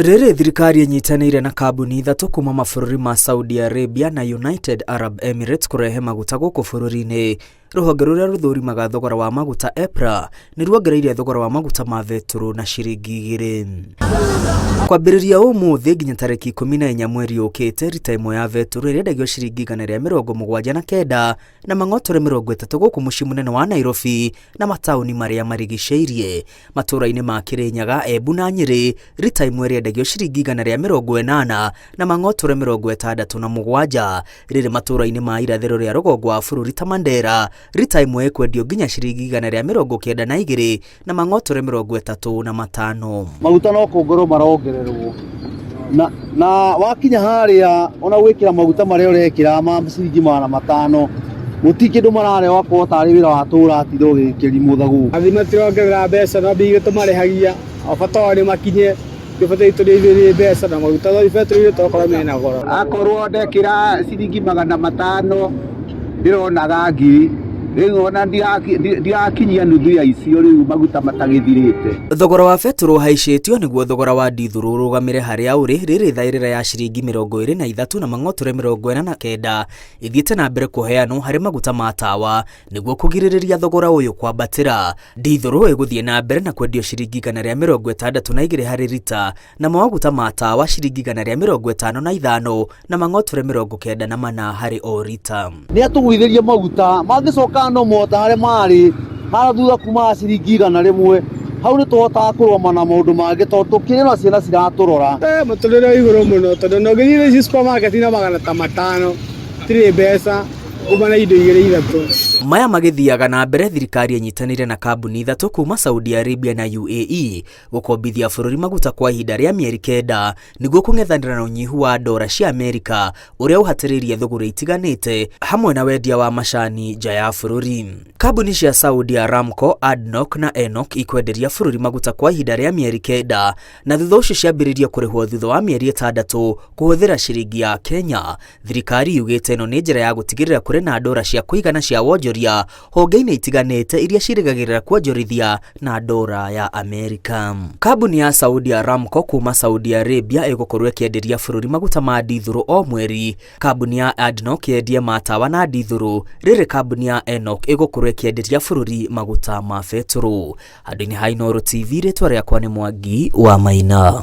Rĩrĩ thirikari ĩnyitanĩire na kambuni ithatũ kuma mabũrũri ma Saudi Arabia na United Arab Emirates kũrehe maguta gũkũ bũrũri-inĩ. Rũhonge rũrĩa rũthũrimaga thogora wa maguta EPRA nĩ ruongereire thogora wa maguta ma betũrũ na ciringi igĩrĩ. Kwambĩrĩria ũmũthĩ nginya tarĩki 14 mweri ũkĩte, rita ĩmwe ya betũrũ ĩrendagio ciringi 179 na mang'otore 30 gũkũ mũciĩ mũnene wa Nairobi na mataũni marĩa marigicĩirie. Matũũra-inĩ ma Kĩrĩnyaga, Embu na Nyĩrĩ, rita ĩmwe rĩendagio ciringi 180 na mang'otore 67. Rĩrĩ matũũra-inĩ ma irathĩro rĩa rũgongo wa bũrũri ta Mandera, rita ĩmwe ĩkwendio nginya ciringi 192 na mang'otore 35. Maguta no kuongererwo marongererwo na, na wakinya harĩa ona gwĩkĩra maguta marĩa ũrekĩra ma ciringi 500 gũtirĩ kĩndũ mararĩa wakorwo tarĩ wĩra wa tũratinda ũgĩkĩrimũtha gũkũ. Athii matirongerera mbeca no mbia iria tũmarĩhagia o bata wao nĩ makinye tũbataire tũrĩithĩrie mbeca na maguta no betũrũ tokorwo mena goro. Akorwo ndekĩra ciringi 500 ndĩronaga ngiri rĩu ona ndirakinyia nuthu ya icio rĩu maguta matagĩthirĩte. Thogora wa betũrũ ũhaicĩtio nĩguo thogora wa ndithũrũ ũrũgamĩre harĩa ũrĩ rĩrĩ thaĩrĩra ya ciringi 23 na mang'otore 49 ithiĩte na mbere kũheanwo harĩ maguta ma tawa nĩguo kũgirĩrĩria thogora ũyũ kwambatĩra. Ndithũrũ ĩgũthiĩ na mbere na kwendio ciringi 162 harĩ rita na maguta ma tawa ciringi 155 na mang'otore 94 harĩ o rita. Nĩ atũgũithĩrie maguta mangĩcoka no mota harĩa marĩ harĩa thutha kuma ciringi 100 hau nĩ tũhotaga kũrũgama na maũndũ mangĩ tondũ tũkĩrĩ na ciana ciratũrora. Mũtũrĩre wĩ igũrũ mũno tondũ ona ũngĩthiĩ ici supermarket na magana ta matano hatirĩ mbeca uma na indo igĩrĩ ithatũ. Maya magĩthiaga na mbere thirikari ĩnyitanĩire na kambuni ithatũ kuma Saudi Arabia na UAE gũkombithia bũrũri maguta kwa ihinda rĩa mĩeri kenda nĩguo kũng'ethanĩra na ũnyihu wa ndora cia Amerika ũrĩa ũhatĩrĩirie thũgũrĩ itiganĩte hamwe na wendia wa macani nja ya bũrũri. Kambuni cia Saudi Aramco, ADNOC na ENOC ikwenderia bũrũri maguta kwa ihinda rĩa mĩeri kenda na thutha ũcio ciambĩrĩrie kũrĩhwo thutha wa mĩeri ĩtandatũ kũhũthĩra ciringi ya Kenya. Thirikari yugĩte ĩno nĩ njĩra ya gũtigĩrĩra kũrĩ na ndora cia kũigana cia wonjoria honge-inĩ itiganĩte iria ciĩrĩgagĩrĩra kuonjorithia na ndora ya Amerika. Kambuni ya Saudi Aramco kuma Saudi Arabia ĩgũkorwo ĩkĩenderia bũrũri maguta ma ndithũrũ o mweri. Kambuni ya ADNOC yendie ma tawa na ndithũrũ, rĩrĩ kambuni ya ENOC ĩgũkorwo ĩkĩenderia bũrũri maguta ma betũrũ. Handũ-inĩ ha Inooro TV, rĩtwa rĩakwa nĩ Mwangi wa Maina.